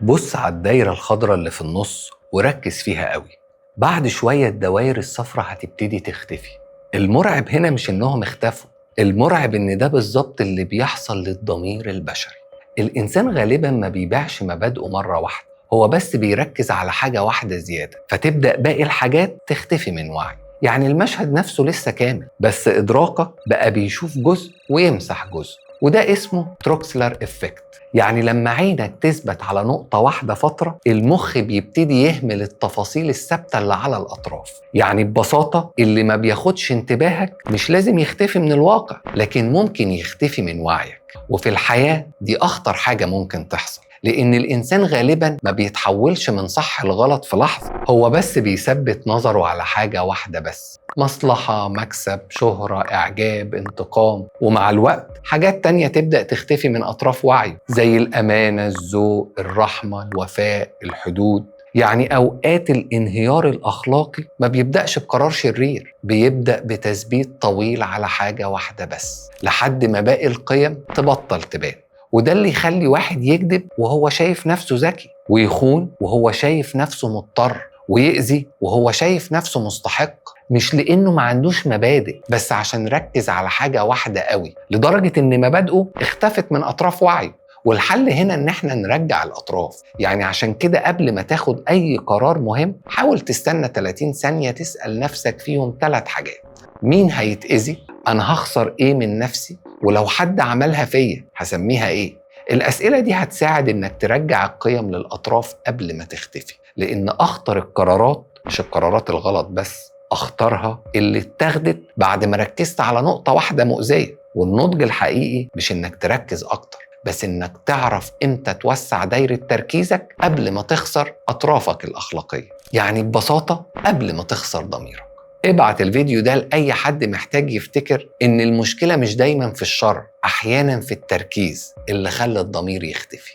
بص على الدايرة الخضراء اللي في النص وركز فيها قوي. بعد شوية الدوائر الصفراء هتبتدي تختفي. المرعب هنا مش إنهم اختفوا، المرعب إن ده بالظبط اللي بيحصل للضمير البشري. الإنسان غالبا ما بيبيعش مبادئه مرة واحدة، هو بس بيركز على حاجة واحدة زيادة، فتبدأ باقي الحاجات تختفي من وعيه. يعني المشهد نفسه لسه كامل، بس إدراكك بقى بيشوف جزء ويمسح جزء، وده اسمه Troxler effect. يعني لما عينك تثبت على نقطة واحدة فترة، المخ بيبتدي يهمل التفاصيل الثابتة اللي على الأطراف. يعني ببساطة اللي ما بياخدش انتباهك مش لازم يختفي من الواقع، لكن ممكن يختفي من وعيك. وفي الحياة دي أخطر حاجة ممكن تحصل، لأن الإنسان غالباً ما بيتحولش من صح لغلط في لحظة، هو بس بيثبت نظره على حاجة واحدة بس: مصلحة، مكسب، شهرة، إعجاب، انتقام. ومع الوقت حاجات تانية تبدأ تختفي من أطراف وعيه، زي الأمانة، الذوق، الرحمة، الوفاء، الحدود. يعني أوقات الانهيار الأخلاقي ما بيبدأش بقرار شرير، بيبدأ بتثبيت طويل على حاجة واحدة بس، لحد ما باقي القيم تبطل تبان. وده اللي يخلي واحد يكذب وهو شايف نفسه ذكي، ويخون وهو شايف نفسه مضطر، ويأذي وهو شايف نفسه مستحق، مش لأنه ما عندوش مبادئ، بس عشان ركز على حاجة واحدة قوي لدرجة إن مبادئه اختفت من أطراف وعيه. والحل هنا إن احنا نرجع الأطراف. يعني عشان كده قبل ما تاخد أي قرار مهم، حاول تستنى 30 ثانية تسأل نفسك فيهم 3 حاجات: مين هيتأذي؟ أنا هخسر إيه من نفسي؟ ولو حد عملها فيا هسميها إيه؟ الأسئلة دي هتساعد إنك ترجع القيم للأطراف قبل ما تختفي، لأن أخطر القرارات مش القرارات الغلط بس، أخطرها اللي اتاخدت بعد ما ركزت على نقطة واحدة مؤذية. والنضج الحقيقي مش إنك تركز أكتر، بس إنك تعرف إمتى توسع دايرة تركيزك قبل ما تخسر أطرافك الأخلاقية. يعني ببساطة قبل ما تخسر ضميرك. ابعت الفيديو ده لأي حد محتاج يفتكر إن المشكلة مش دايما في الشر، أحيانا في التركيز اللي خلى الضمير يختفي.